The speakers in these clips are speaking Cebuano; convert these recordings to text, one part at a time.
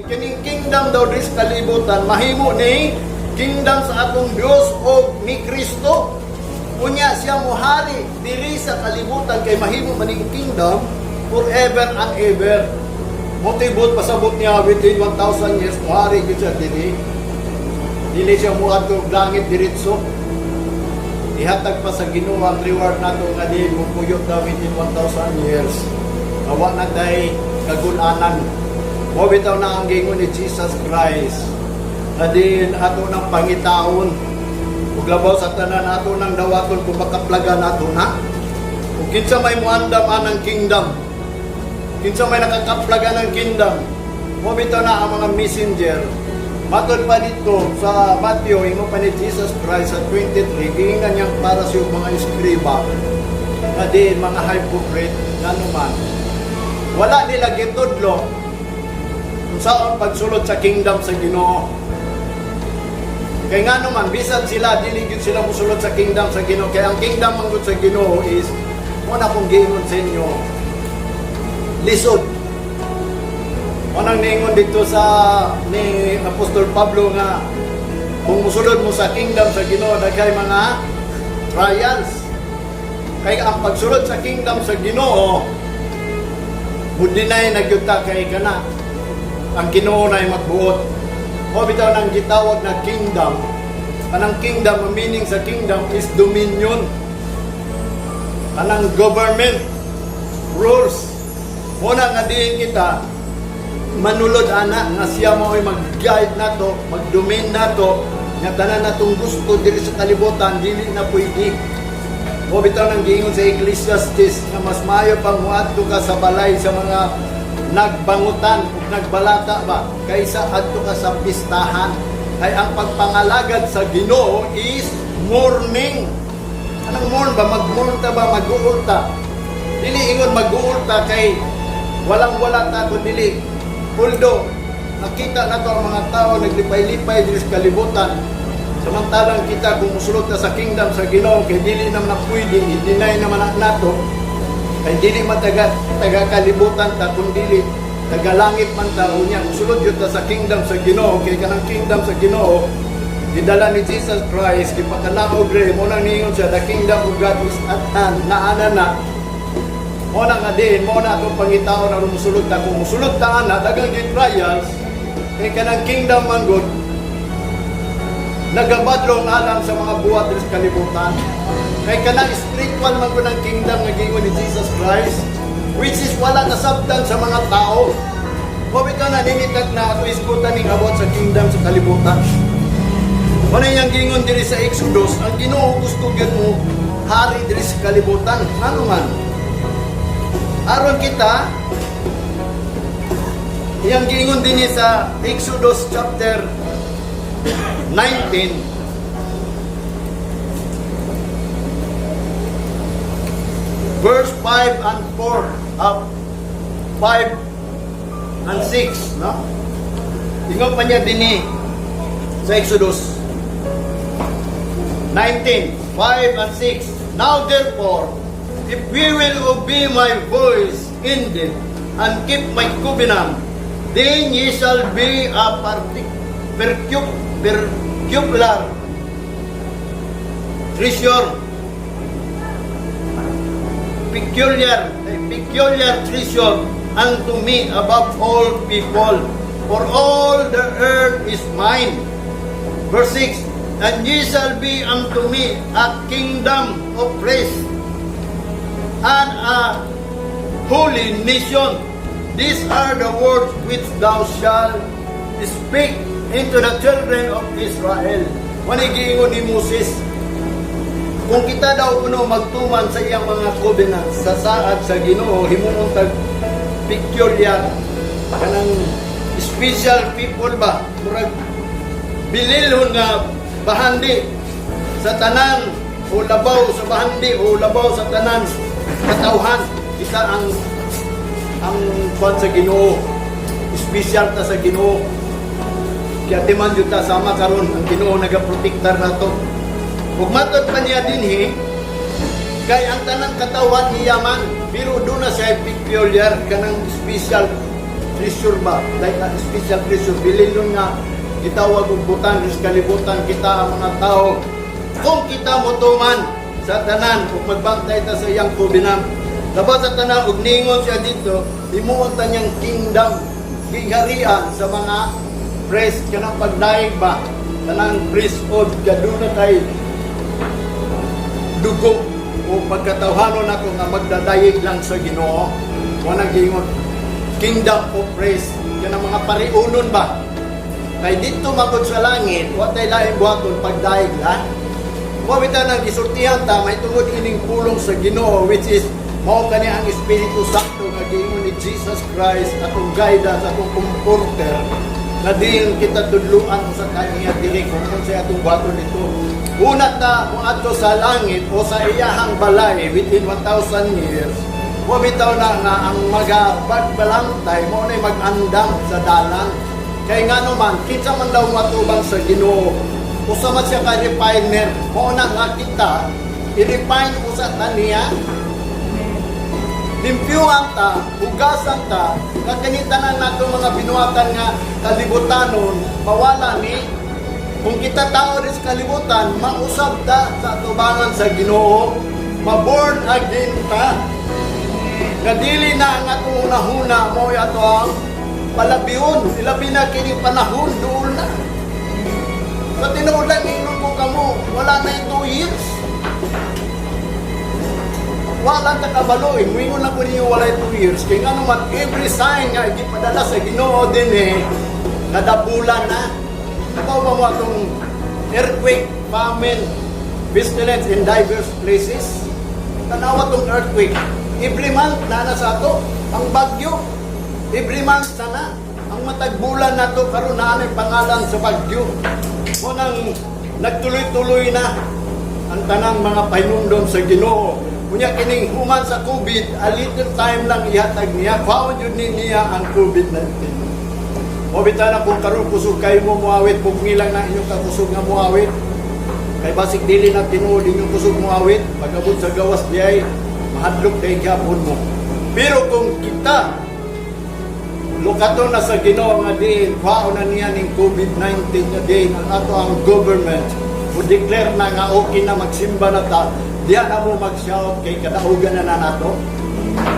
Kining kingdom daw diri sa kalibutan mahimo ni kingdom sa atong Dios o ni Kristo. Unya siya mohari diri sa kalibutan kay mahimo maning kingdom forever and ever. Motibot pasabot niya within 1,000 years mohari gyud siya diri. Dili siya muadto og langit diretso. Ihatag pa sa Ginoo ang reward nato nga di mupuyot daw within 1,000 years. Awa na tay kagulanan. Mo bitaw na ang gingon ni Jesus Christ na din ato ng pangitaon ug labaw sa tanan, ato nang dawaton kung makaplagan ato na. Ug kinsa may muandam anang kingdom? Kinsa may nakakaplagan ng kingdom? Mo bitaw na ang mga messenger. Matod pa dito sa Matthew, ingon pa ni Jesus Christ sa 23, giingan niyang para sa mga eskriba na di mga hypocrite, ngano man wala nila gitudlo kung saan pagsulod sa kingdom sa Ginoo. Kay nga naman, bisan sila, dili gyud sila musulod sa kingdom sa Ginoo. Kay ang kingdom man gud sa Ginoo is, mo na kong giingon sa inyo, lisod. Manang niingon dito sa ni Apostol Pablo nga kung musulod mo sa kingdom sa Ginoo, daghay mga trials. Kay ang pagsulod sa kingdom sa Ginoo, mudinay na gyud ta kay kana ang Ginoo na magbuot. Mo bitaw nang gitawag na kingdom. Kanang kingdom, ang meaning sa kingdom is dominion. Kanang government rules. Mo na nga diin kita manulod ana nga siya mo ay mag-guide nato, mag-domain nato, nga tanan natong gusto diri sa kalibutan dili na pwede. Mo bitaw nang giingon sa Ecclesiastes nga mas maayo pang muadto ka sa balay sa mga nagbangutan ug nagbalata ba kaysa adto ka sa pistahan. Kay ang pagpangalagad sa Ginoo is mourning. Anong mourn ba? Mag-mourn ta ba? Mag-uul ta. Dili ingon mag-uul ta kay walang wala ta kun dili. Although, nakita na to ang mga tao naglipay-lipay diri sa kalibutan. Samantalang kita, kung musulod ta sa kingdom sa Ginoo, kay dili naman na pwede, i-deny naman na nato. Kay dili man taga, taga kalibutan ta, kung dili taga langit man ta, unya musulod yun ta sa kingdom sa Ginoo, kay kanang kingdom sa Ginoo gidala ni Jesus Christ, gipakanaog re mo nang niingon siya, "The kingdom of God is at hand," naana na. Mo na nga din, mo na atong pangitaon aron musulod ta. Kung musulod ta ana, daghang gyud trials, kay kanang kingdom man gud nagabadlong alang sa mga buhat diri sa kalibutan. Kay kanang spiritual man gud ang kingdom nga giingon ni Jesus Christ, which is wala nasabtan sa mga tao. Mo bitaw na ninitat na ato isgutan ning about sa kingdom sa kalibutan. Mo na iyang giingon diri sa Exodus, ang Ginoo gusto gyud mo hari diri sa kalibutan. Ngano man? Aron kita iyang giingon dinhi sa Exodus chapter 19 verse 5 and 4, 5 and 6, no? Ingon pa niya dinhi sa Exodus 19, 5 and 6: "Now therefore, if we will obey my voice indeed and keep my covenant, then ye shall be a peculiar treasure, peculiar treasure unto me above all people, for all the earth is mine." Verse 6, "And ye shall be unto me a kingdom of priests and a holy nation. These are the words which thou shalt speak unto the children of Israel." Wani giingon ni Moses, kung kita daw kuno magtuman sa iyang mga covenant sa saad sa Ginoo, himuon tag peculiar, kanang special people ba, murag bililhon nga bahandi sa tanan o labaw sa bahandi o labaw sa tanan katawhan. Kita ang kwan sa Ginoo, special ta sa Ginoo. Kaya timan jud ta sama karon ang Ginoo nagaprotektar nato. Ug matod pa niya dinhi, kay ang tanang katawan iya man, pero doon na siya peculiar, kanang special. treasure ba, like a special treasure, bililon nga gitawag og butang sa kalibutan, kita ang mga tao kung kita motuman sa tanan ug magbantay ta sa iyang covenant. Labaw sa tanan, ug ningon siya dito, himuon ta niyang kingdom, gingharian sa mga priest, kanang pagdaig ba, kanang priesthood, kaduna tay dugo o pagkatawhanon nako nga magdadayeg lang sa Ginoo. Wa nang giingon kingdom of praise, kanang mga pariunon ba, kay dito magod sa langit wa tay laing buhaton, pagdayeg lang. Wa bitaw nang gisultihan ta may tungod ining pulong sa Ginoo, which is mao kani ang Espiritu Santo nga giingon ni Jesus Christ, atong guidance, atong comforter, na diin kita tudluan sa kaniya diri kung unsay atong buhaton dito. Una ta moadto sa langit o sa iyahang balay within 1,000 years. Wa bitaw na nga ang magabagbalantay mo na mag-andam sa dalan. Kay ngano man, kinsa man daw matubang sa Ginoo, usa man siya ka refiner. Mao na nga kita i-refine usa ta niya, limpyuhan ta, hugasan ta, nga kini tanan nato mga binuhatan nga kalibutanon, mawala ni. Kung kita tao rin sa kalibutan, mausab ta sa atubangan sa Ginoo, maborn again ta. Nga dili na ang atong hunahuna mao ato ang palabion, ilabi na kini panahon duol na. Sa tinuod lang ingon ko kamo, wala na yung 2 years. Wala ta kabalo eh. Muingon lang ko ninyo wala yung 2 years. Kaya nga naman, every sign nga igipadala sa Ginoo din eh, nadabulan na. Nabaw ba mo atong earthquake, famine, pestilence in diverse places? Tanawa tong earthquake. Every month na na sa ato. Ang bagyo. Every month sana. Ang matag bulan na to karon na anay pangalan sa bagyo. Mo nang nagtuloy-tuloy na ang tanang mga pahinumdom sa Ginoo. Unya kining human sa COVID, a little time lang ihatag niya. Kwaon yun ni niya ang COVID-19. O bitaw na kung karon kusog kayo mo muawit, pugmi lang na inyong kakusog nga muawit. Kay basig dili na tinuod inyong kusog muawit, pag-abot sa gawas diay, mahadlok dahil gyapon mo. Pero kung kita lukato na sa Ginoo nga diin, kwaon na niya ning COVID-19 nga diin, ang ato ang government mo declare na nga okay na magsimba na ta, diya na mo mag-shout kay kadaugan na na nato.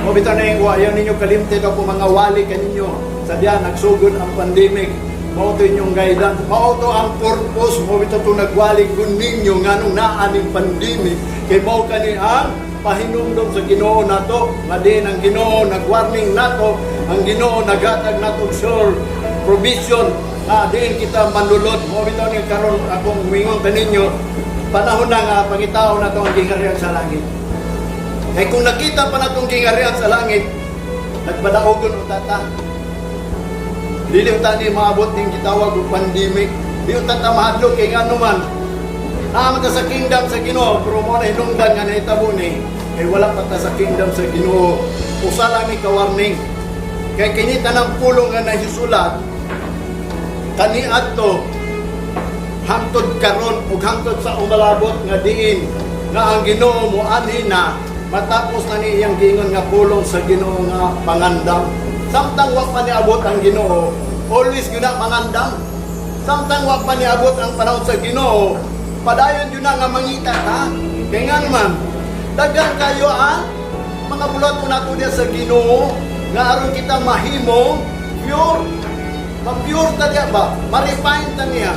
O bitaw na yung ayaw ninyo kalimti ako mga wali kaninyo sa diya nagsugod ang pandemic. Mao to inyong guidance. Mao to ang purpose mo bitaw to nagwali kun ninyo nganong naa ning pandemic, kay mao kani ang pahinumdom sa Ginoo nato nga diin ang Ginoo nagwarning nato, ang Ginoo naghatag nato og sure provision nga diin kita manlulod. Mao bitaw ni karon akong mingon kaninyo, panahon na nga pangitaon nato ang gingharian sa langit. Kay kung nakita pa natong gingharian sa langit, nagpadaogon unta ta. Dili unta ni maabot ning gitawag og pandemic. Di unta ta mahadlok kay ngano man, naa man ta sa kingdom sa Ginoo, pero mo na hinungdan nga nahitabo ni kay wala pa ta sa kingdom sa Ginoo. Usa lang ni ka warning. Kay kini tanang pulong nga nahisulat kaniadto hangtod karon ug hangtod sa umalabot nga diin nga ang Ginoo mo anhi na, matapos na ni iyang giingon nga pulong sa Ginoo nga pangandam. Samtang wa pa niabot ang Ginoo, always gyud na mangandam. Samtang wa pa niabot ang panahon sa Ginoo, padayon gyud na nga mangita ta. Kay nga naman, daghan kayo ang mga bulat ko nato diya sa Ginoo nga aron kita mahimo pure. Ma-pure ta diya ba? Ma-refine ta niya.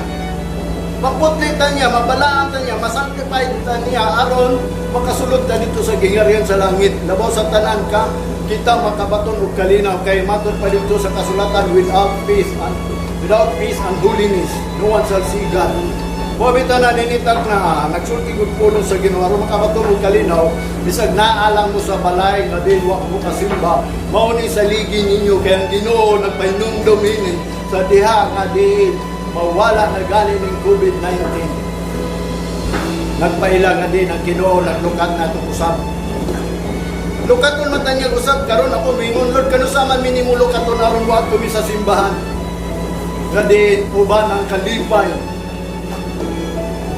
Maputli ta niya, mabalaan ta niya, masanctified ta niya aron makasulod ta dito sa gingharian sa langit. Labaw sa tanan ka, kita makabaton og kalinaw kay matod pa dito sa kasulatan, without peace and holiness, no one shall see God. Mo bitaw na ninitag na nagsulti gud pulong sa Ginoo aron makabaton og kalinaw, bisag naa lang mo sa balay nga di wa mo kasimba, mao ni sa ligi ninyo kay ang Ginoo nagpahinumdom ini sa diha nga diin mawala na gani ning COVID-19. Nagpaila nga din ang Ginoo naglukat na itong usab. Lukaton man ta niya usab karon ako mingon, "Lord, kanusa man minimo lukaton aron wa kami sa simbahan?" Nga diin uban ang kalipay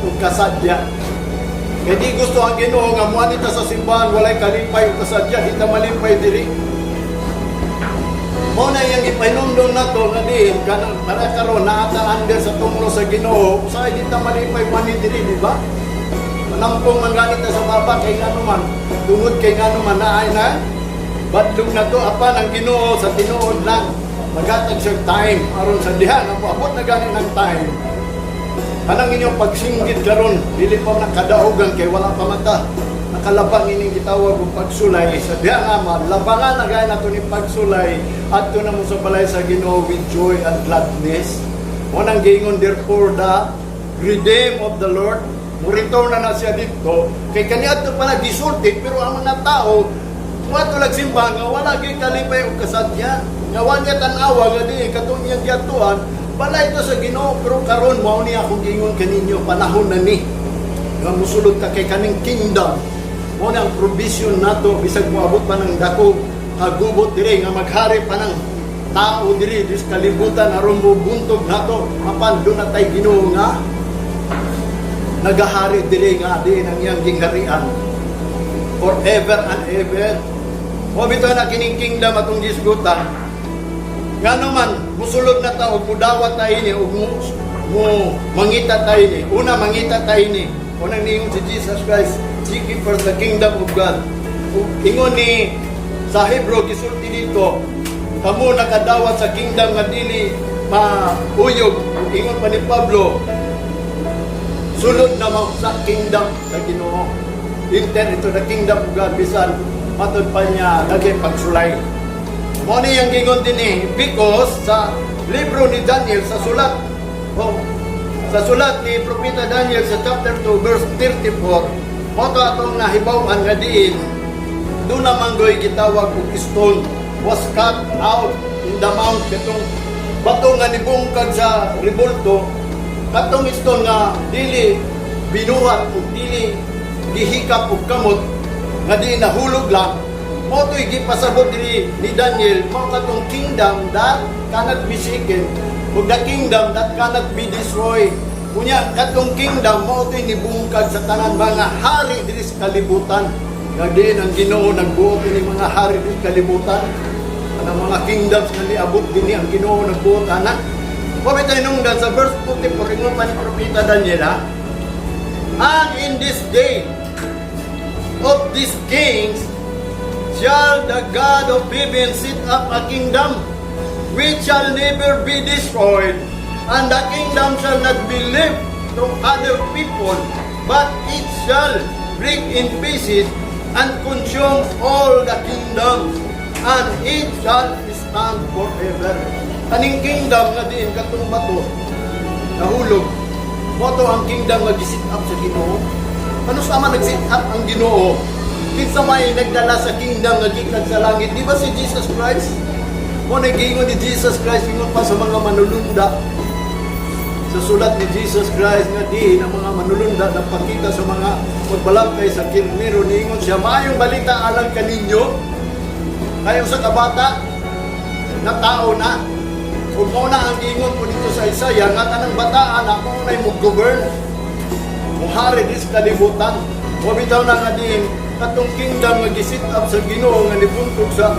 ug kasadya. Kay di gusto ang Ginoo nga muani ta sa simbahan walay kalipay ug kasadya, di ta malipay diri. Mao na iyang ipahinumdom nato nga diin kanang para karon naa ta under sa tunglo sa Ginoo, usahay di ta malipay man ni diri, di ba? Manampong man gani ta sa baba kay ngano man, tungod kay ngano man naay na badlong na to. Apan ang Ginoo sa tinuod lang magatag siya time aron sa diha nga moabot na gani ng time, kanang inyong pagsinggit karon dili pa nakadaogan kay wala pa mata nakalabang ining gitawag og pagsulay. Sa diha nga malabangan na gaya nato ni pagsulay, adto na mo sa balay sa Ginoo with joy and gladness. Mo nang giingon, "Therefore the redeemed of the Lord," mo return na na siya dito kay kaniadto pa na gisulti, pero ang mga tao muadto lag simbahan nga wala gyud kalipay og kasadya, nga wa niya tan-awa nga di katong iyang giadtuan balay to sa Ginoo. Pero karon, mao ni akong giingon kaninyo, panahon na ni nga musulod ka kay kaning kingdom mo na ang provision nato bisag moabot pa ng dako kagubot diri nga maghari pa ng tao diri dis kalibutan aron mo buntog nato, apan duna tay Ginoo nga nagahari diri nga diin ang iyang gingharian forever and ever. Mo bitaw na kining kingdom atong gisgutan. Ngano man musulod na ta og mudawat ta ini og mo mangita ta ini. Una, mangita ta ini. Unang niingon si Jesus Christ, "Seek ye first the kingdom of God." Ug ingon ni sa Hebrew, gisulti dito, kamo nakadawat sa kingdom nga dili mauyog. Ug ingon pa ni Pablo, sulod na mo sa kingdom sa Ginoo. Enter into the kingdom of God bisan matod pa niya dagay pagsulay. Mo ni ang gingon din eh, because sa libro ni Daniel, sa sulat oh, sa sulat ni Propeta Daniel sa chapter 2 verse 34, mo to atong nahibaw-an nga diin doon naman goy gitawag og stone was cut out in the mount, katong bato nga nibungkag sa rebulto, katong stone nga dili binuhat ug dili gihikap og kamot, nga di nahulog lang. Mo to'y gipasabot diri ni Daniel, mao katong kingdom that cannot be shaken ug the kingdom that cannot be destroyed. Unya katong kingdom mao to'y nibungkag sa tanan mga hari diri sa kalibutan, nga diin ang Ginoo nagbuot ini mga hari diri sa kalibutan. Anang mga kingdoms nga niabot dinhi, ang Ginoo nagbuot ana. Wa tayo nungdan sa verse 44, ingon pa ni Propeta Daniel ha, "And in this day of these kings shall the God of heaven set up a kingdom which shall never be destroyed, and the kingdom shall not be left to other people, but it shall break in pieces and consume all the kingdoms, and it shall stand forever." Kaning kingdom nga diin katong bato nahulog, mo to ang kingdom nga gisit up sa Ginoo. Ano sa man nag-set up ang Ginoo? Kinsa may nagdala sa kingdom nga gikan sa langit? Di ba si Jesus Christ? Mo naggingon ni Jesus Christ, ingon pa sa mga manulunda sa sulat ni Jesus Christ nga di ng mga manulunda nagpakita sa mga magbalangkay sa karnero, niingon siya, "Maayong balita alang kaninyo kayo sa kabata na tao na." Ug mao na ang giingon ko dito sa Isaiah nga kanang bataan ako nay mo govern, muhari dis kalibutan. Wa bitaw na nga diin katong kingdom nga gisit up sa Ginoo nga nibuntog sa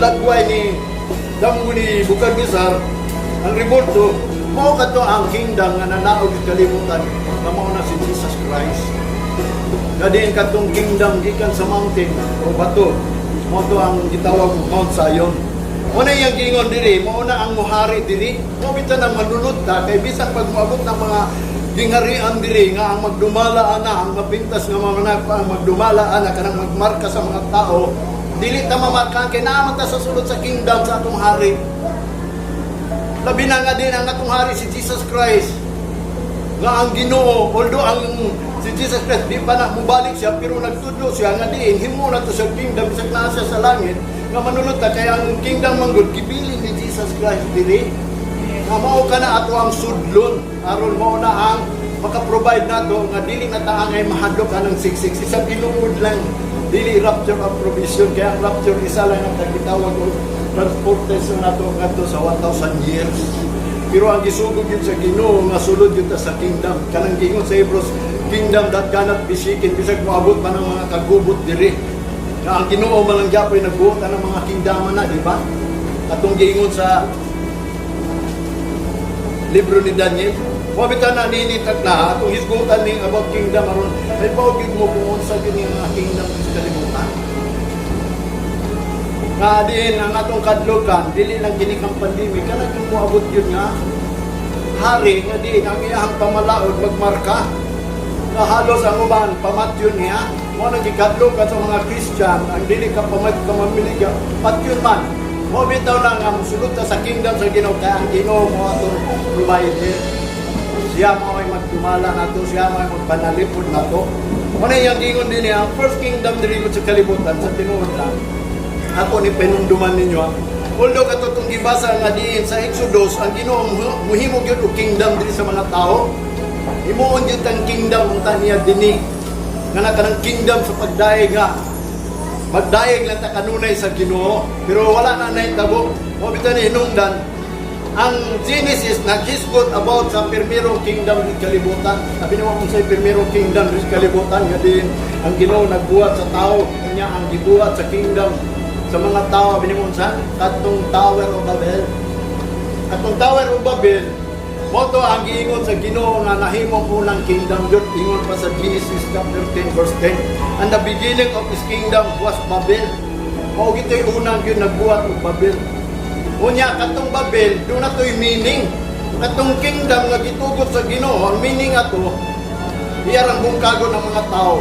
lagway ni damo ni Nebuchadnezzar ang rebulto, mao kadto ang kingdom nga nanaog sa kalibutan nga mao na si Jesus Christ. Nga diin katong kingdom gikan sa mountain o bato, mao to ang gitawag og Mount Zion. Mao na iyang giingon diri, mao na ang muhari diri. Mao bitaw nang manulod ta kay bisan pag moabot ng mga gingharian diri nga ang magdumala ana, ang mapintas nga mga napa, ang magdumala ana kanang magmarka sa mga tao, dili ta mamarkahan kay naa man ta sa sulod sa kingdom sa atong hari. Labi na nga din ang atong hari si Jesus Christ. Nga ang Ginoo, although ang si Jesus Christ di pa na mubalik siya, pero nagtudlo siya nga diin himo na to sa kingdom bisag naa siya sa langit, nga manulod ta kay ang kingdom manggod gibilin ni Jesus Christ diri. Nga mao ka na ato ang sudlon aron mao na ang maka-provide nato nga dili na ta angay mahadlok anang siksik sa tinuod lang. Dili rapture ang provision kaya ang rapture isa lang ang tagitawag og transportation nato ngadto sa 1,000 years. Pero ang gisugod yun sa Ginoo nga sulod yun ta sa kingdom. Kanang giingon sa Hebrews, kingdom that cannot be shaken, bisag moabot pa ng mga kagubot diri. Nga ang Ginoo man lang gyapoy nagbuot ng mga kingdom na, di ba? Atong giingon sa libro ni Daniel. Wa bitaw na nini takna atong hisgutan ning about kingdom aron may gyud mo kung unsa gyud nga kingdom sa kalibutan. Nga diin ang atong kadlokan, dili lang kini kang pandemic, kana yung moabot yun nga hari nga diin ang iyang pamalaod magmarka. Nga halos ang uban pamatyon niya. Mo nang gikadlokan sa mga Christian ang dili ka pamag kamamiliga, patyon man. Mo bitaw na nga musulod ta sa kingdom sa Ginoo kay ang Ginoo mo atong provider. Siya mo ay magdumala nato, siya mo ay magpanalipod nato. Mo na iyang gingon din niya, ang first kingdom diri sa kalibutan sa tinuod lang. Ako ni penunduman ninyo, ha. Although kato tong gibasa nga diin sa Exodus, ang Ginoo muhimo gyud og kingdom diri sa mga tao. Himuon gyud ang kingdom unta niya dinhi. Nga na kanang kingdom sa pagdayeg nga magdayeg lang ta kanunay sa Ginoo, pero wala na nahitabo. Mo bitaw ni hinungdan ang Genesis naghisgot about sa pirmirong kingdom ng kalibutan. Sabi naman kung sa pirmirong kingdom ng kalibutan nga din ang Ginoo nagbuhat sa tao, kanya ang gibuhat sa kingdom sa mga tao, abi nimo sa katong Tower of Babel. Katong Tower of Babel, mo to ang giingon sa Ginoo nga nahimong unang kingdom jud, ingon pa sa Genesis chapter 10 verse 10. "And the beginning of his kingdom was Babel." Mao gito'y unang gyud nagbuhat og Babel. Unya katong Babel, duna to'y meaning. Katong kingdom nga gitugot sa Ginoo, ang meaning ato, iya rang bungkagon ng mga tao.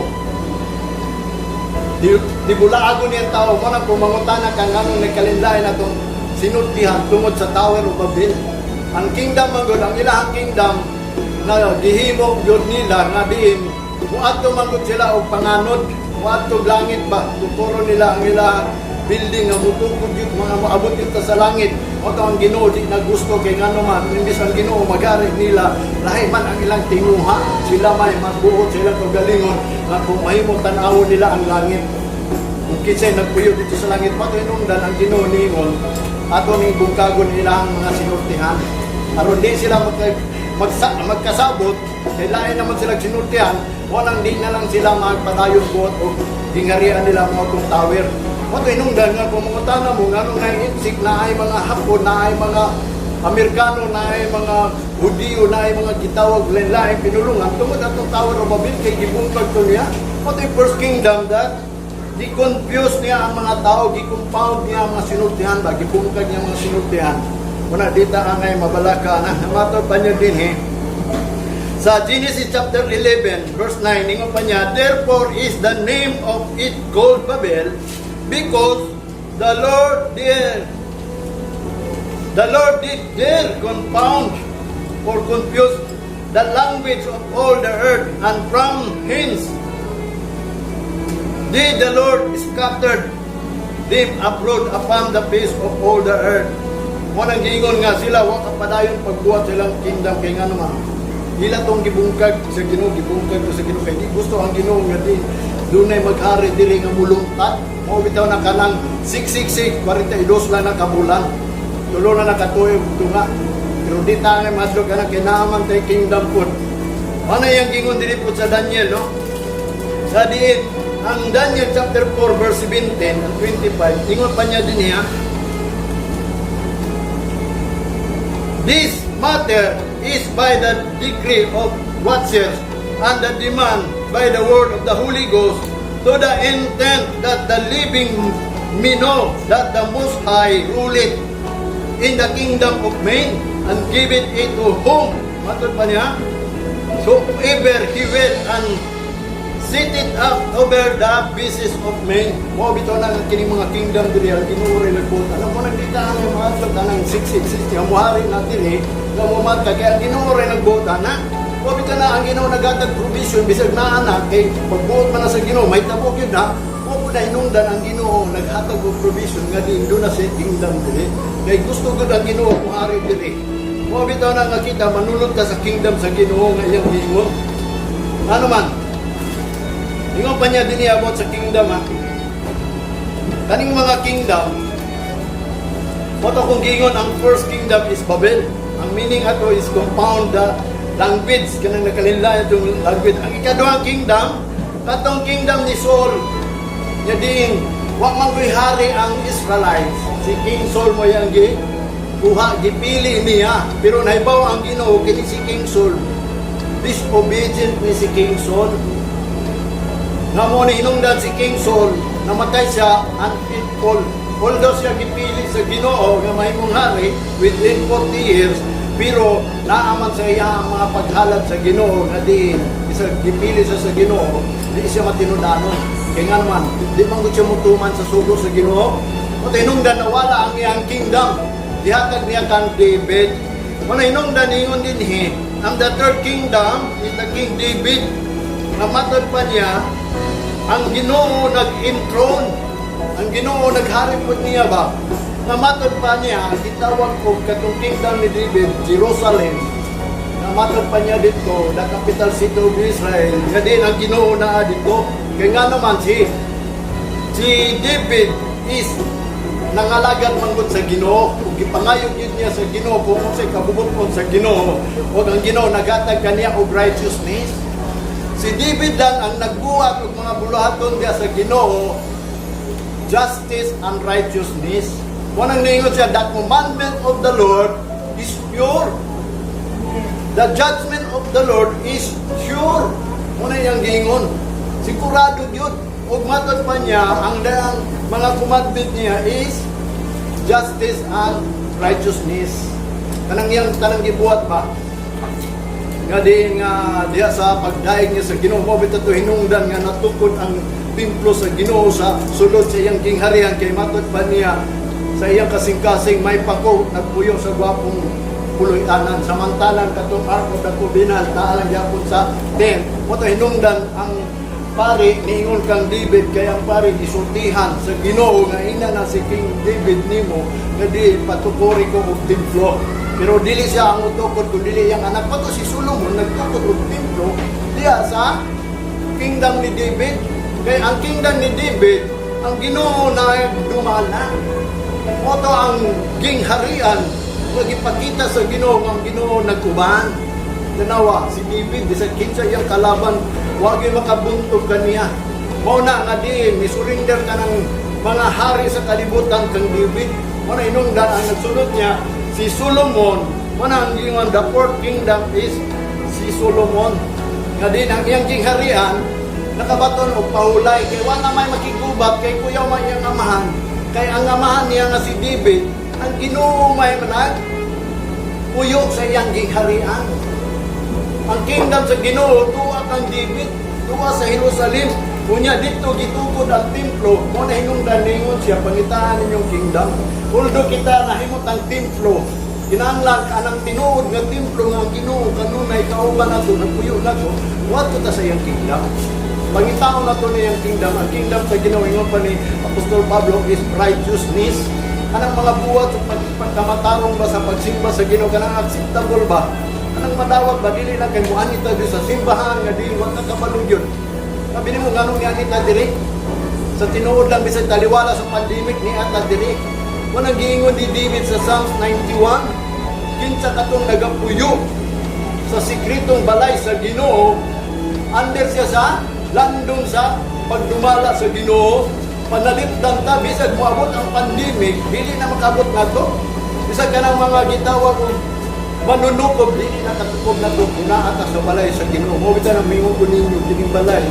Di bulaagon niya ang tao mo nang pumangutana ka nganong nagkalinlain atong sinultihan tungod sa Tower of Babel. Ang kingdom man gud, ang ilahang kingdom na gihimo gyud nila nga diin muadto man gud sila og panganod, muadto langit ba, tuturo nila ang ilahang building nga mutukod gyud mga moabot gyud ta sa langit. Mo to ang Ginoo di na gusto kay ngano man imbis ang Ginoo magari nila, lahi man ang ilang tinguha. Sila may magbuot sila kagalingon nga kung mahimo tan-awon nila ang langit. Kung kinsay nagpuyo dito sa langit, pato hinungdan ang Ginoo ningon ato ning bungkagon nila ang mga sinultihan. Aron di sila magkasabot, kay lain naman sila sinultihan, walang di na lang sila magpadayon buot o gingarian nila mga itong tower. Pato hinungdan nga kung mangutana mo, ngano nga insik na ay mga Hapon, na ay mga Amerikano, na ay mga Hudiyo, na ay mga gitawag lain pinulungan, tungod atong Tower of Babel, kay gibungkag to niya. What the first kingdom that gi-confuse niya ang mga tao, gi-compound niya ang mga sinultihan ba, gibungkag niya ang mga sinultihan. Muna dita angay mabalaka na matod pa niya din eh. Sa Genesis chapter 11 verse 9, ingon pa niya, "Therefore is the name of it called Babel, because the Lord did there confound or confuse the language of all the earth, and from hence did the Lord scattered them abroad upon the face of all the earth." Mo nang giingon nga sila wa kapadayon pagbuhat silang kingdom kay ngano man ila tong gibungkag sa Ginoo, gibungkag to sa Ginoo kay di gusto ang Ginoo nga di dunay maghari diri nga mulungtad. Mao bitaw na kanang 666, 42 lang na kabulan, tulo na nakatuig tunga, pero di ta nga madlog kanang kay naa man tay kingdom pud. Ano yung gingon diri pud sa Daniel, no? Sa diit, ang Daniel chapter 4 verse 17 and 25, ingon pa niya din niya, "This matter is by the decree of watchers and the demand by the word of the Holy Ghost, to the intent that the living may know that the Most High ruleth in the kingdom of men and giveth it to whom," matod pa niya, "soever he will, and set it up over the basis of men." Mo bitaw na ang kining mga kingdom diri ang Ginoo ray nagbuot. Alam mo nagdita ang mga adlaw tanang 666 nga muhari na diri nga mumarka kay ang Ginoo ray nagbuot ana. Mo bitaw na ang Ginoo nagatag provision bisag naa na kay pagbuot man na sa Ginoo may tabo gyud na. Mo po na hinungdan ang Ginoo naghatag og provision nga di na sa kingdom diri. Kay gusto gud ang Ginoo muhari diri. Mo bitaw na nga kita manulod ka sa kingdom sa Ginoo nga iyang giingon. Ano man? Ingon pa niya din about sa kingdom, ha. Kaning mga kingdom, Moto kung giingon ang first kingdom is Babel. Ang meaning ato is compound the language, kanang nakalinla itong language. Ang ikaduhang kingdom, katong kingdom ni Saul, niya diin Wa man ko'y hari ang Israelites. Si King Saul mao yang gi kuha, gipili niya. Pero nahibaw ang Ginoo kini si King Saul. Disobedient ni si King Saul. Nga mo ni hinungdan si King Saul, namatay siya unfaithful. Although siya gipili sa Ginoo nga mahimong hari within 40 years, pero naaman sa iya ang mga paghalad sa Ginoo nga diin isa gipili siya sa Ginoo, di siya matinudanon. Kaya nga naman, di man gud siya mutuman sa sugo sa Ginoo. Mao hinungdan nawala ang iyang kingdom. Gihatag niya kang David. Mao hinungdan ingon dinhi, ang the third kingdom is the King David. Nga matod pa niya, ang Ginoo nag-enthrone. Ang Ginoo naghari po niya ba? Nga matod pa niya, gitawag og katong kingdom ni David, Jerusalem. Nga matod pa niya dito, the capital city of Israel. Nga din ang Ginoo naa dito. Kaya nga naman si si David is nangalagad manggod sa Ginoo, ug gipangayo gyud niya sa Ginoo kung unsay kabubuton sa Ginoo, ug ang Ginoo naghatag kaniya og righteousness. Si David lang ang nagbuhat og mga buluhaton diya sa Ginoo, justice and righteousness. Mao nang niingon siya, "The commandment of the Lord is pure. The judgment of the Lord is sure." Mao na iyang giingon. Sigurado yun. Ug matod pa niya, ang daang mga commandment niya is justice and righteousness. Kanang iyang tanang gibuhat ba? Nga di nga diha sa pagdaig niya sa Ginoo, mao bitaw to hinungdan nga natukod ang templo sa Ginoo sa sulod sa iyang gingharian, kay matod pa niya sa iyang kasing-kasing may pako nagpuyo sa gwapong puloy-anan, samantalang katong Ark of the Covenant naa lang gyapon sa tent. Mao to hinungdan ang pari niingon kang David, kay ang pari gisultihan sa Ginoo nga ina na si King David nimo nga di patukori ko og templo, pero dili siya ang utukod kun dili iyang anak pa to si Solomon nagtukod og templo diha sa kingdom ni David, kay ang kingdom ni David, ang Ginoo na dumala. Mao to ang gingharian nga gipakita sa Ginoo nga ang Ginoo nag-uban. Tanawa si David, bisag kinsa iyang kalaban, wa gyud makabuntog kaniya. Mao na nga di misurrender ka ng mga hari sa kalibutan kang David. Mao na hinungdan ang nagsunod niya si Solomon. Mao na ang giingon, the fourth kingdom is si Solomon. Nga din ang iyang gingharian nakabaton og pahulay kay wa na may makigubat, kay kuyaw man iyang amahan. Kay ang amahan niya nga si David, ang Ginoo may manag puyo sa iyang gingharian. Ang kingdom sa Ginoo tuwa kang David, tuwa sa Jerusalem. Unya dito gitukod ang templo, mao na hinungdan ningon siya, "Pangitaan ninyong kingdom." Although kita nahimot ang templo, kinahanglan kanang tinuod nga templo nga ang Ginoo kanunay kauban nato, nagpuyo nato, wadto ta sa iyang kingdom. Pangitaon nato niyang kingdom. Ang kingdom sa Ginoo, ingon pa ni Apostol Pablo, is righteousness. Kanang mga buhat sa pagkamatarong ba sa pagsimba sa Ginoo, kanang acceptable ba? Kanang madawat ba, dili lang kay muani ta di sa simbahan nga di wa ka kabalo gyud. Sabi nimo nganong niani ta diri? Sa tinuod lang, bisan taliwala sa pandemic, ni ata diri. Wa giingon ni David sa Psalms 91, kinsa katong nagapuyo sa sikretong balay sa Ginoo, under siya sa landong sa pagdumala sa Ginoo. Panalipdan ta bisag moabot ang pandemic, dili na makabot nato. Bisag kanang mga gitawag og manunukob, dili na katukob nato kung naa ta sa balay sa Ginoo. Mao bitaw nang mingon ko ninyo, kining balay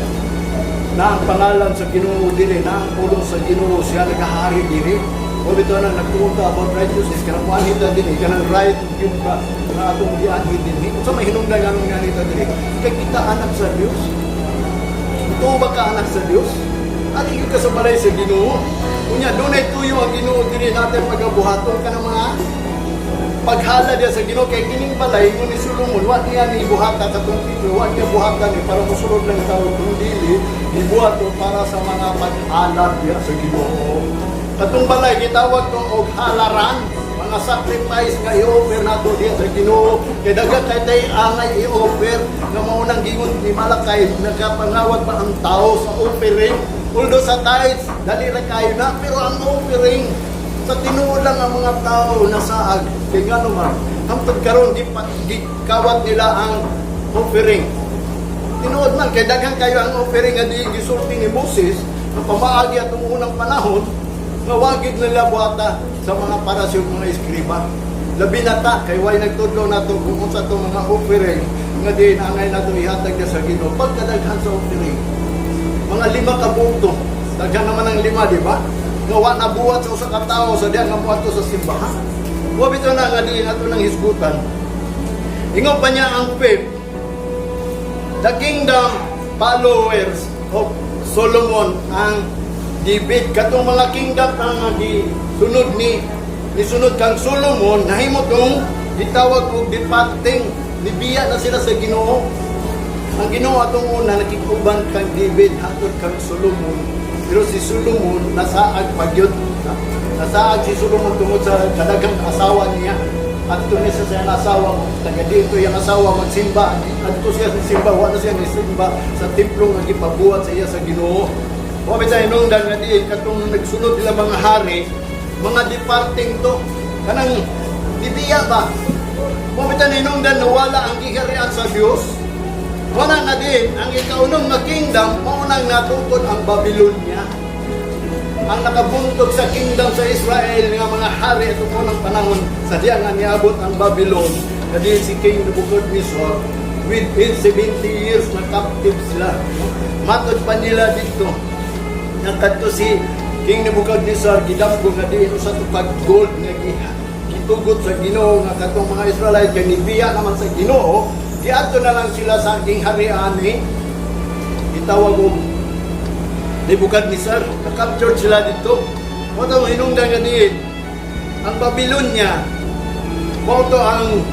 na ang pangalan sa Ginoo diri, na ang pulong sa Ginoo, siya nagahari diri. Mao bitaw nang nagtuon ta about righteousness, kanang muanhi ta dinhi, kanang right yun ba na atong gianhi dinhi. Unsa may hinungdan nganong nianhi ta diri? Kay kita anak sa Dios. Ito ba ka anak sa Dios? Ali gyud ka sa balay sa Ginoo. Unya dunay tuyo ang Ginoo diri natin pagabuhaton ka ng mga paghala diya sa Ginoo, kay kining balay, ingon ni Solomon, wa niya ni buhata katong templo, wa niya buhata ni para mosulod lang tao, kung dili gibuhat to para sa mga paghalad diya sa Ginoo. Katong balay gitawag to og halaran, mga sacrifice nga i-offer nato diya sa Ginoo, kay daghan kay tay angay i-offer nga mao nang gingon ni Malakay, nagapangawat pa ang tao sa offering. Although sa tithes dali ra kayo na, pero ang offering sa tinuod lang ang mga tao nasaag, kay ngano man hangtod karon di pa gikawat nila ang offering. Tinuod man kay daghan kayo ang offering nga di gisulti ni Moses. Ang pamaagi atong unang panahon nga wa gyud nila buhata sa mga Paraseo, mga eskriba. Labi na ta kay way nagtudlo nato kung unsa tong mga offering nga diin angay nato ihatag sa Ginoo. Pagkadaghan sa offering, mga lima ka buto. Daghan naman ang lima, di ba? Nga wa nabuhat sa usa ka tawo sa diyan nga moadto sa simbahan. Wa bitaw na nga diin ato nang hisgutan. Ingon pa niya ang fifth, the kingdom followers of Solomon ang David. Katong mga kingdom ang gi sunod ni nisunod kang Solomon, nahimo tong gitawag og departing, nibiya na sila sa Ginoo. Ang Ginoo atong una nakikuban kang David hangtod kang Solomon. Pero si Solomon nasaag pagyud. Nasaag si Solomon tungod sa kadaghang asawa niya. Adto niya sa iyang asawa, taga dito yung asawa magsimba. Adto siya sa simba, wala siya ni simba sa templo nga gipabuhat sa iya sa Ginoo. Wa bitay hinungdan nga diin katong nagsunod nila mga hari, mga departing to. Kanang nibiya ba? Wa bitay hinungdan nawala ang giharian sa Dios. Wala na din ang ikaunong nga kingdom, mao nang natukod ang Babylonia. Ang nakabuntog sa kingdom sa Israel nga mga hari itong unang panahon sa diya nga niabot ang Babylon, na diin si King Nebuchadnezzar, within 70 years na captive sila. No? Matod pa nila dito, nga kadto si King Nebuchadnezzar gidamgo nga diin usa to ka gold nga gitugot sa Ginoo nga katong mga Israelite kay nibiya naman sa Ginoo, diadto na lang sila sa gingharian ni gitawag og Nebuchadnezzar. Na-captured sila dito. Mao tong hinungdan nga diin ang Babylonia mao to ang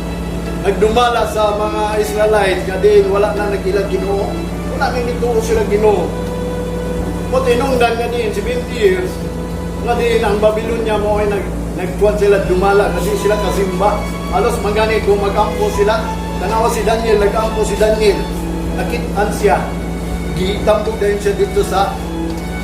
nagdumala sa mga Israelite nga diin wala na nag-ila Ginoo, wala na nituo sila Ginoo. Mao tinungdan nga diin 70 years nga diin ang Babylonia mo ay nagkuan sila, dumala nga di sila kasimba. Halos mangani kung magampo sila. Tanawa si Daniel, nagampo si Daniel. Nakit-an siya. Gitambog dayon siya dito sa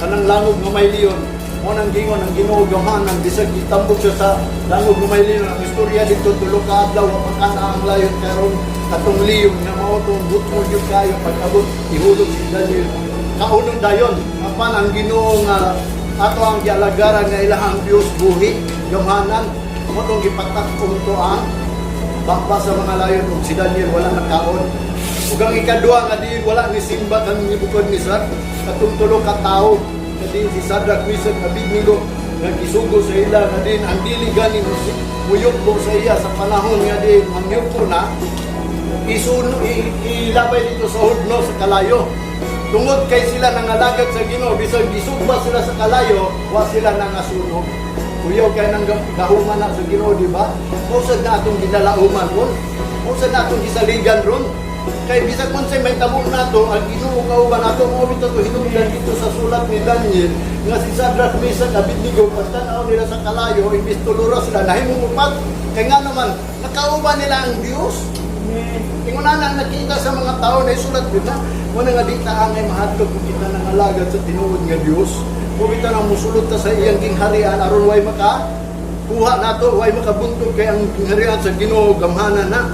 kanang langog nga may leon. Mo nang gingon ang Ginoo gamhanan bisag gitambog siya sa langog nga may leon. Ang istorya dito, 3 ka adlaw wa makana ang layon karon katong leon nga mao tong butmo gyud kayo, pag-abot ihulog si Daniel. Kaunon dayon apan ang Ginoo nga ato ang gialagaran nga ilahang Dios buhi, gamhanan. Mo tong gipatak-on to ang baba sa mga layon ug si Daniel wala nakaon. Ug ang ikaduha nga diin wala ni simba kang Nebuchadnezzar, katong tulo ka tawo nga diin si Shadrach, Meshach, Abednego nga gisugo sa ila nga diin ang dili gani muyukbo sa iya sa panahon nga diin mangyuko na isuno ilabay dito sa hudno sa kalayo. Tungod kay sila nangalagad sa Ginoo, bisag gisugba sila sa kalayo, wa sila nangasunog. Kuyaw kay nang gahuman na sa Ginoo, di ba? Mao sad na atong ginalauman ron. Mao sad na atong gisaligan ron. Kay bisag unsay may tabo nato, ang Ginoo kauban nato. Mao bitaw to hinungdan dito sa sulat ni Daniel nga si Shadrach, Meshach, Abednego, pagtan-aw nila sa kalayo, imbis tulura sila, nahimong upat. Kay nga naman, nakauban nila ang Dios. Ingon na ang nakita sa mga tao na isulat yun na, muna nga di ta angay mahadlok kung kita nangalagad sa tinuod nga Dios. Kung kita nang musulod ta sa iyang gingharian aron way maka kuha nato, way makabuntog kay ang gingharian sa Ginoo gamhanan na.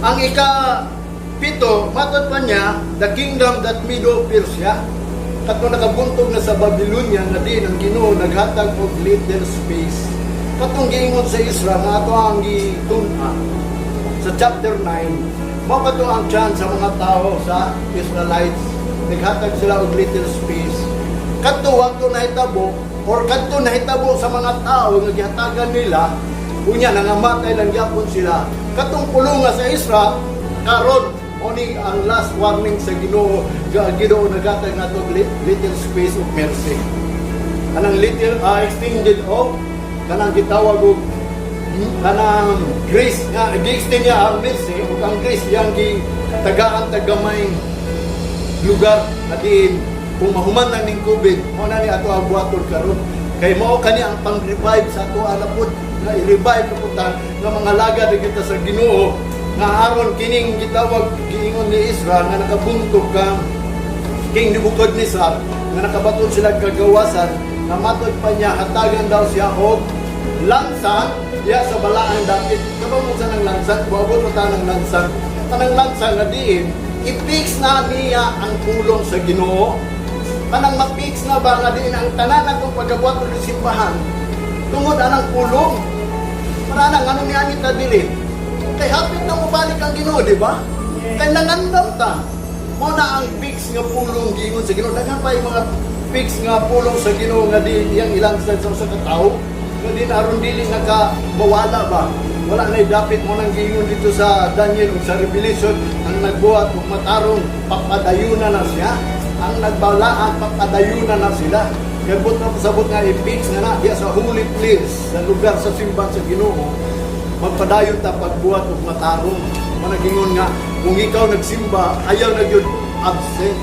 Ang ika pito, matod pa niya, the kingdom that Medo Persia. Katong nakabuntog na sa Babylonia nga din ang Ginoo naghatag og little space. Katong giingon sa Israel nga ato ang gitun-an sa chapter 9, mao kato ang chance sa mga tao sa Israelites. Naghatag sila og little space. Kadto wagto nahitabo or kadto nahitabo sa mga tao nga gihatagan nila, unya nangamatay lang gyapon sila. Katong pulong nga sa Israel karon oni ang last warning sa Ginoo, ga Ginoo naghatag nato og little space of mercy. Kanang little extended of kanang gitawag og kanang grace nga gi-extend niya ang mercy ug ang grace iyang gitagaan tagamay lugar na diin kung mahuman na ning COVID, mo na ni ato ang buhaton karon kay mao kani ang pang-revive sa ato pud nga i-revive na pud ta nga mga lagad na kita sa Ginoo nga aron kining gitawag giingon ni Israel nga nakabuntog kang King Nebuchadnezzar nga nakabaton sila kagawasan nga matod pa niya hatagan daw siya og lansang diya sa balaang dapit. Kabalo mo sa nang lansang, buabot mo ta ng lansang. Tanang lansang nga diin, i-fix na niya ang pulong sa Ginoo. Kanang ma-fix na ba nga diin ang tanan atong pagabuhat sa simbahan tungod anang pulong. Para na ngano niya ni ta dili? Kay hapit na mobalik ang Ginoo, di ba? Kay nangandam ta. Mao na ang fix nga pulong giingon sa Ginoo. Daghan pa yung mga fix nga pulong sa Ginoo nga di iyang ilang sa sa katao nga di na aron dili naka mawala ba. Wala na dapit mo nang giingon dito sa Daniel ug sa Revelation: ang nagbuhat ug matarong, papadayuna na siya. Ang nagbalaan, papadayuna na sila. Kaya but na pasabot nga i-fix nga na diya sa holy place, sa lugar sa simbahan sa Ginoo, magpadayon ta pagbuhat ug matarong. Managingon nga kung ikaw nagsimba, ayaw na gyud absent.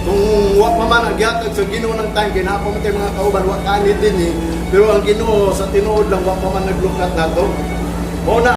Kung wa pa man ang gihatag sa Ginoo ng time, kay naa pa man kay mga kauban, wa kani din eh. Pero ang Ginoo sa tinuod lang wa pa man naglukat nato. Mao na.